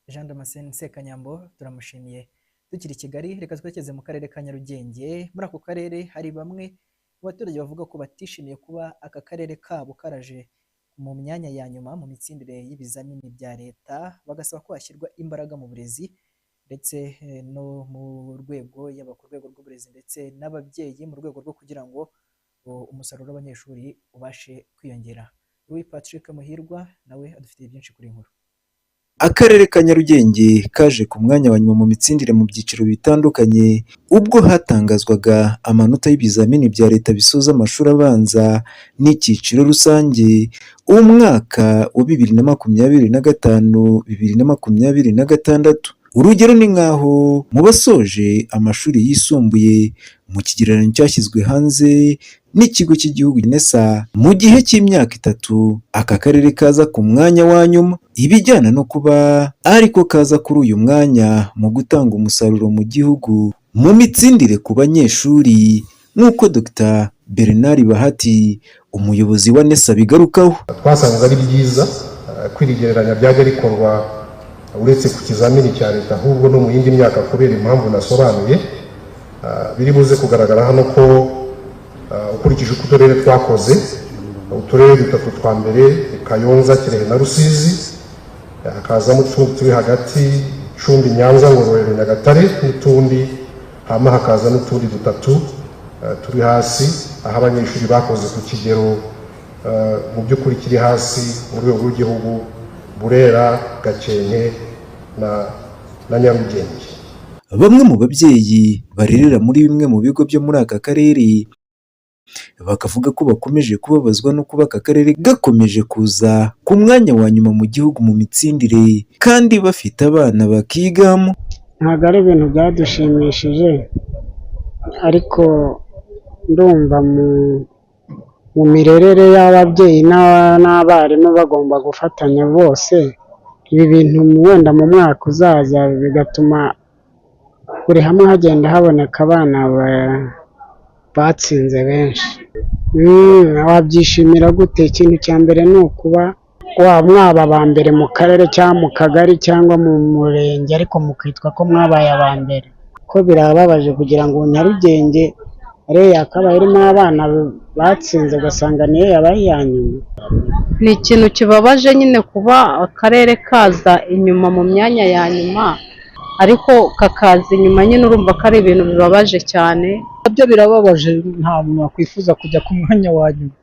Jean Damascene Sekanyambo turamushimiye. Tukiri i Kigali, reka twerekeze mu karere ka Nyarugenge. Muri ako karere hari bamwe mu baturage bavuga ko batishimiye kuba aka karere kabo karaje mu myanya ya nyuma mu mitsindire y'ibizamini bya leta, bagasaba ko hashyirwa imbaraga mu burezi ndetse no mu rwego, yaba ku rwego rw'uburezi ndetse n'ababyeyi, mu rwego rwo kugira ngo umusaruro w'abanyeshuri ubashe kwiyongera. Louis Patrick Muhirwa nawe adufitiye byinshi kuri iyi nkuru. Akarere ka Nyarugenge kaje ku mwanya wa nyuma mu mitsindire mu byiciro bitandukanye ubwo hatangazwaga amanota y'ibizamini bya leta bisoza amashuri abanza n'icyiciro rusange umwaka wa 2025, 2026. Urugero ni nk'aho mu basoje amashuri yisumbuye, mu kigereranyo cyashyizwe hanze n'ikigo cy'igihugu NESA, mu gihe cy'imyaka 3 aka karere kaza ku mwanya wa nyuma, ibijyana no kuba ariko kaza kuri uyu mwanya mu gutanga umusaruro mu gihugu mu mitsindire ku banyeshuri, nk'uko Dr Bernard Bahati, umuyobozi wa NESA, bigarukaho. Twasanze ari byiza ko iri gereranya ryajya rikorwa uretse ku kizamini cya leta, ahubwo no mu yindi myaka, kubera impamvu nasobanuye. Biri buze kugaragara hano ko ukurikije uko uturere twakoze, uturere dutatu twa mbere, Kayonza, Kirehe na Rusizi, hakazamo utundi turi hagati, Gicumbi, Nyanza, Ngororero, Nyagatare n'utundi, hama hakaza n'utundi dutatu turi hasi, aho abanyeshuri bakoze ku kigero mu by'ukuri kiri hasi mu rwego rw'igihugu, Burera, Gakenke na Nyarugenge. Bamwe mu babyeyi barerera muri bimwe mu bigo byo muri aka karere bakavuga ko bakomeje kubabazwa no kuba aka karere gakomeje kuza ku mwanya wa nyuma mu gihugu mu mitsindire kandi bafite abana bakigamo. Ntabwo ari ibintu byadushimishije, ariko ndumva mu mirerere y'ababyeyi n'abarimu bagomba gufatanya bose. Ibi bintu wenda mu mwaka uzaza bigatuma buri hamwe hagenda haboneka abana batsinze benshi. Wabyishimira gute? Ikintu cya mbere ni ukuba mwaba aba mbere mu karere cyangwa mu kagari cyangwa mu murenge, ariko mukitwa ko mwabaye aba mbere. Ko birababaje kugira ngo Nyarugenge ariyo yakabaye irimo abana batsinze, ugasanga niyo yabaye iya nyuma. Ni ikintu kibabaje nyine kuba akarere kaza inyuma mu myanya ya nyuma, ariko kakaza inyuma nyine, urumva ko ari ibintu bibabaje cyane. Nabyo birababaje, nta muntu wakwifuza kujya ku mwanya wa nyuma,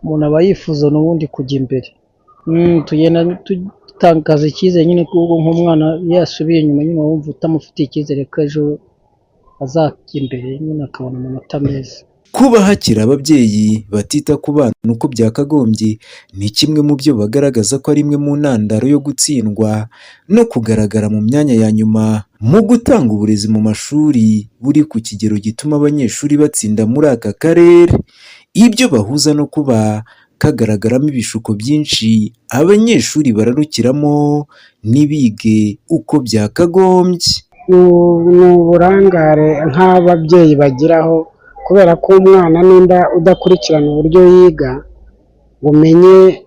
umuntu aba yifuza n'ubundi kujya imbere. Tugenda dutakaza icyizere nyine, kuko nk'umwana iyo yasubiye inyuma nyine wumva utamufitiye icyizere ko ejo azajya imbere nyine akabona amanota meza. Kuba hakiri ababyeyi batita ku bana uko byakagombye ni kimwe mu byo bagaragaza ko ari imwe mu ntandaro yo gutsindwa no kugaragara mu myanya ya nyuma mu gutanga uburezi mu mashuri buri ku kigero gituma abanyeshuri batsinda muri aka karere. Ibyo bahuza no kuba kagaragaramo ibishuko byinshi abanyeshuri bararukiramo ntibige uko byakagombye. Ni uburangare nk'ababyeyi bagiraho, kubera ko umwana nimba udakurikirana uburyo yiga ngo umenye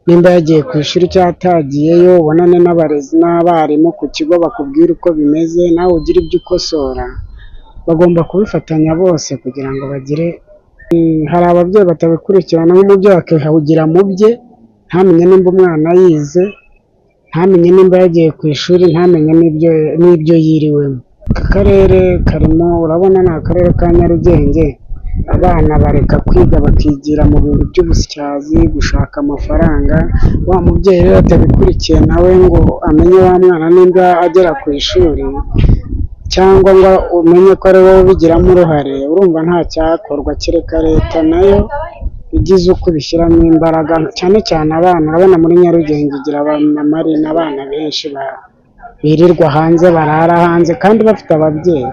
nimba yagiye ku ishuri cyangwa atagiyeyo, ubonane n'abarezi n'abarimu ku kigo bakubwire uko bimeze, nawe ugire ibyo ukosora. Bagomba kubifatanya bose kugira ngo bagire. Hari ababyeyi batabikurikirana, nk'umubyeyi akihugira mu bye, ntamenye nimba umwana yize, ntamenye nimba yagiye ku ishuri, ntamenye n'ibyo yiriwemo. Aka karere karimo, urabona ni akarere ka Nyarugenge, abana bareka kwiga bakigira mu bintu by'ubusyazi, gushaka amafaranga. Wa mubyeyi rero atabikurikiye nawe ngo amenye wa mwana nimba agera ku ishuri, cyangwa ngo umenye ko ari wowe ubigiramo uruhare, urumva nta cyakorwa kereka leta nayo igize uko ibishyiramo imbaraga, cyane cyane abana. Urabona muri Nyarugenge igira abamama abana benshi birirwa hanze, barara hanze kandi bafite ababyeyi.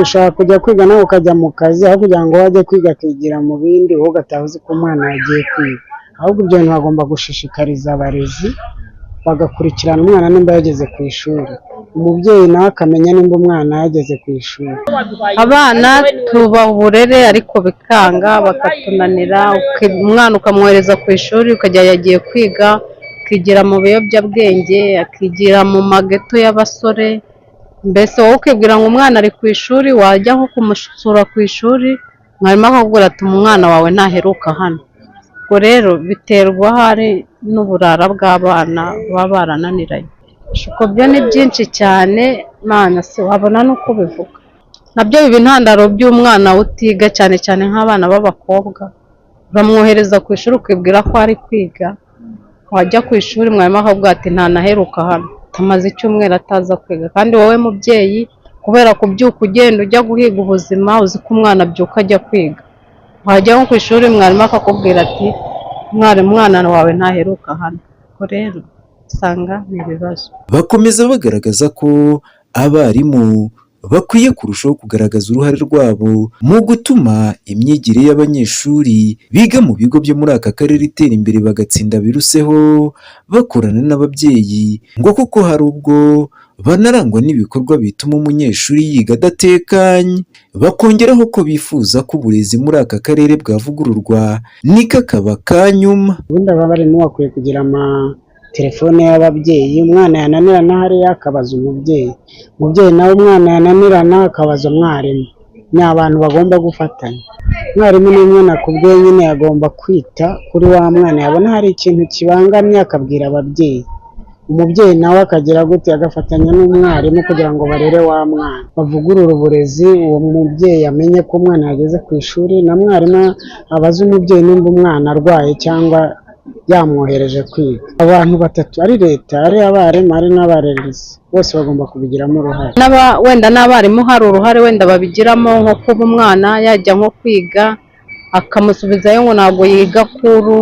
Ushaka kujya kwiga nawe ukajya mu kazi, aho kugira ngo wajye kwiga akigira mu bindi, wowe ugataha uzi ko umwana yagiye kwiga. Ahubwo ibyo bintu bagomba gushishikariza abarezi bagakurikirana umwana nimba yageze ku ishuri, umubyeyi nawe akamenya nimba umwana yageze ku ishuri. Abana tubaha uburere ariko bikanga, bakatunanira. Umwana ukamwohereza ku ishuri ukajya yagiye kwiga, Akigira mu biyobyabwenge, akigira mu mageto y'abasore. Mbese wowe ukibwira ngo umwana ari ku ishuri, wajya nko kumusura ku ishuri, mwarimu akakubwira ati umwana wawe ntaheruka hano. Ubwo rero biterwa ahari n'uburara bw'abana baba barananiranye. Ibishuko byo ni byinshi cyane, Mana, si wabona n'uko ubivuga. Nabyo biba intandaro by'umwana utiga, cyane cyane nk'abana b'abakobwa. Uramwohereza ku ishuri ukibwira ko ari kwiga, wajya ku ishuri mwarimu akakubwira ati ntanaheruka hano, amaze icyumweru ataza kwiga. Kandi wowe mubyeyi, kubera kubyuka ugenda ujya guhiga ubuzima, uzi ko umwana abyuka ajya kwiga, wajya nko ku ishuri mwarimu akakubwira ati umwana wawe ntaheruka hano. Ubwo rero usanga ni ibibazo. Bakomeza bagaragaza ko abarimu bakwiye kurushaho kugaragaza uruhare rwabo mu gutuma imyigire y'abanyeshuri biga mu bigo byo muri aka karere itera imbere, bagatsinda biruseho, bakorana n'ababyeyi, ngo kuko hari ubwo banarangwa n'ibikorwa bituma umunyeshuri yiga adatekanye. Bakongeraho ko bifuza ko uburezi muri aka karere bwavugururwa, ntikakaba akanyuma. Ubundi abarimu bakwiye kugira amatelefone y'ababyeyi. Umwana yananirana hariya akabaza umubyeyi, umubyeyi nawe umwana yananirana akabaza umwarimu. Ni abantu bagomba gufatanya. Umwarimu ni umwe nakubwiye nyine, agomba kwita kuri wa mwana, yabona hari ikintu kibangamye akabwira ababyeyi. Umubyeyi nawe akagira gute? Agafatanya n'umwarimu kugira ngo barere wa mwana, bavugurure uburezi. Uwo mubyeyi amenye ko umwana yageze ku ishuri, na mwarimu abaze umubyeyi nimba umwana arwaye cyangwa yamwohereje kwiga. Abantu batatu, ari leta, ari abarimu, ari n'abarezi, bose bagomba kubigiramo uruhare. Wenda n'abarimu hari uruhare wenda babigiramo, nko kuba umwana yajya nko kwiga akamusubizayo ngo ntabwo yiga kuru,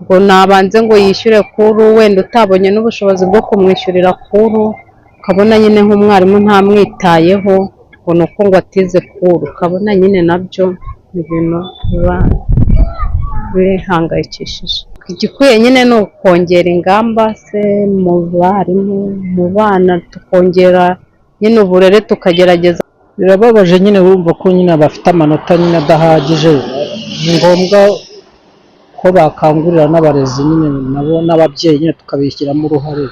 ngo nabanze ngo yishyure kuru, wenda utabonye n'ubushobozi bwo kumwishyurira kuru, ukabona nyine nk'umwarimu ntamwitayeho ngo ni uko ngo atize kuru, ukabona nyine nabyo ni ibintu biba bihangayikishije. Igikwiye nyine ni ukongera ingamba se mu barimu, mu bana, tukongera nyine uburere, tukagerageza. Birababaje nyine, urumva ko nyine bafite amanota nyine adahagije. Ni ngombwa ko bakangurira n'abarezi nyine nabo n'ababyeyi nyine tukabishyiramo uruhare,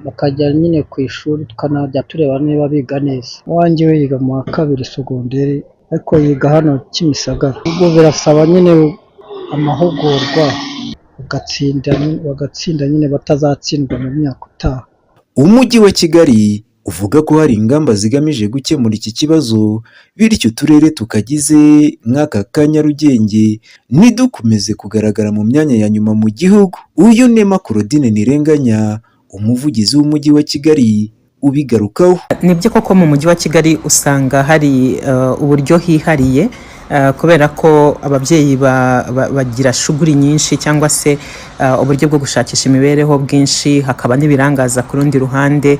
bakajya nyine ku ishuri, tukanajya tureba niba biga neza. Uwanjye we yiga mu wa kabiri segonderi, ariko yiga hano Kimisagara. Ubwo birasaba nyine amahugurwa, bagatsinda bagatsinda nyine, batazatsindwa mu myaka itaha. Umujyi wa Kigali uvuga ko hari ingamba zigamije gukemura iki kibazo, bityo uturere tukagize nk'aka ka Nyarugenge ntidukomeze kugaragara mu myanya ya nyuma mu gihugu. Uyu Nema Claudine Ntirenganya, umuvugizi w'Umujyi wa Kigali, ubigarukaho. Nibyo koko, mu Mujyi wa Kigali usanga hari uburyo hihariye, kubera ko ababyeyi bagira shuguri nyinshi cyangwa se uburyo bwo gushakisha imibereho bwinshi, hakaba n'ibirangaza ku rundi ruhande.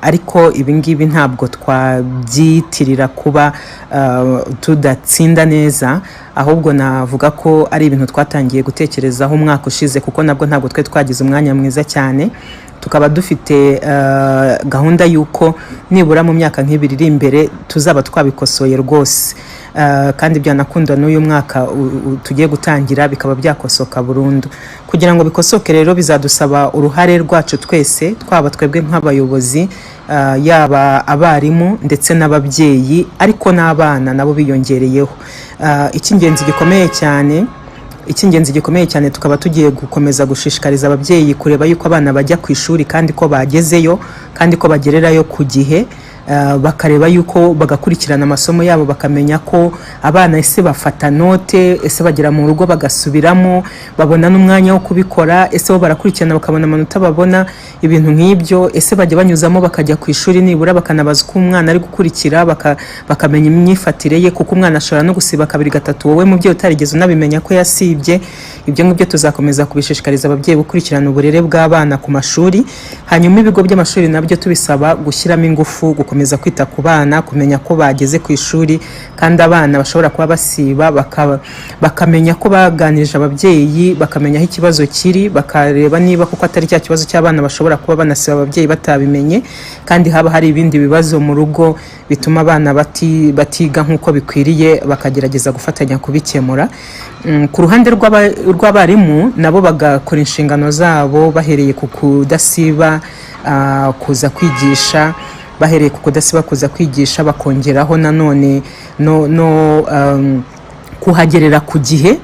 Ariko ibi ngibi ntabwo twabyitirira kuba tudatsinda neza, ahubwo navuga ko ari ibintu twatangiye gutekerezaho umwaka ushize, kuko nabwo ntabwo twe twagize umwanya mwiza cyane. Tukaba dufite gahunda y'uko nibura mu myaka nk'ibiri iri imbere tuzaba twabikosoye rwose, kandi byanakunda n'uyu mwaka tugiye gutangira bikaba byakosoka burundu. Kugira ngo bikosoke rero bizadusaba uruhare rwacu twese, twaba twebwe nk'abayobozi, yaba abarimu ndetse n'ababyeyi, ariko n'abana nabo biyongereyeho. Icy'ingenzi gikomeye cyane, tukaba tugiye gukomeza gushishikariza ababyeyi kureba yuko abana bajya ku ishuri kandi ko bagezeyo kandi ko bagererayo ku gihe, bakareba yuko bagakurikirana amasomo yabo, bakamenya ko abana ese bafata note, ese bagera mu rugo bagasubiramo, babona n'umwanya wo kubikora, ese bo barakurikirana bakabona amanota babona, ibintu nk'ibyo, ese bajya banyuzamo bakajya ku ishuri nibura bakanabaza uko umwana ari gukurikira, bakamenya imyifatire ye, kuko umwana ashobora no gusiba kabiri, gatatu, wowe mubyeyi utarigeze unabimenya ko yasibye. Ibyo ngibyo tuzakomeza kubishishikariza ababyeyi, gukurikirana uburere bw'abana ku mashuri, hanyuma ibigo by'amashuri nabyo tubisaba gushyiramo ingufu, gukomeza. gukomeza kwita ku bana, kumenya ko bageze ku ishuri, kandi abana bashobora kuba basiba bakamenya ko baganirije ababyeyi, bakamenya aho ikibazo kiri, bakareba niba kuko atari cya kibazo cy'abana bashobora kuba banasiba ababyeyi batabimenye, kandi haba hari ibindi bibazo mu rugo bituma abana batiga nk'uko bikwiriye, bakagerageza gufatanya kubikemura. Ku ruhande rw'abarimu, nabo bagakora inshingano zabo bahereye ku kudasiba kuza kwigisha, bahereye ku kudasiba kuza kwigisha, bakongeraho nanone no kuhagerera ku gihe,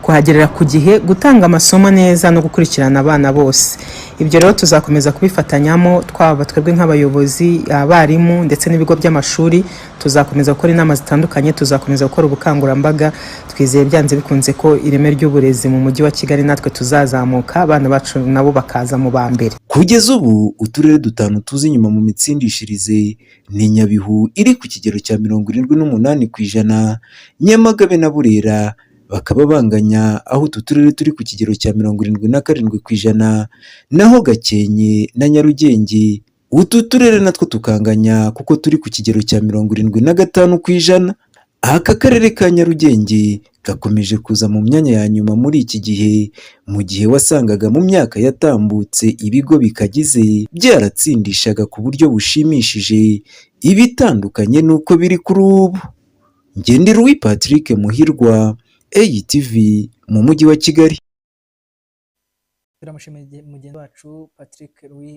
kuhagerera ku gihe, gutanga amasomo neza no gukurikirana abana bose. Ibyo rero tuzakomeza kubifatanyamo, twaba twebwe nk'abayobozi, abarimu ndetse n'ibigo by'amashuri. Tuzakomeza gukora inama zitandukanye, tuzakomeza gukora ubukangurambaga. Twizeye byanze bikunze ko ireme ry'uburezi mu Mujyi wa Kigali natwe tuzazamuka, abana bacu nabo bakaza mu ba mbere. Kugeza ubu, uturere dutanu tuza inyuma mu mitsindishirize ni Nyabihu iri ku kigero cya 78%, Nyamagabe na Burera bakaba banganya, aho utu turere turi ku kigero cya 77%, naho Gakenke na Nyarugenge, utu turere natwo tukanganya kuko turi ku kigero cya 75%. Aka karere ka Nyarugenge gakomeje kuza mu myanya ya nyuma muri iki gihe, mu gihe wasangaga mu myaka yatambutse ibigo bikagize byaratsindishaga ku buryo bushimishije, ibitandukanye n'uko biri kuri ubu. Ngenderuwi Patrick Muhirwa, ATV mu Mujyi wa Kigali. Turamushimiye mugenzi wacu Patrick Louis.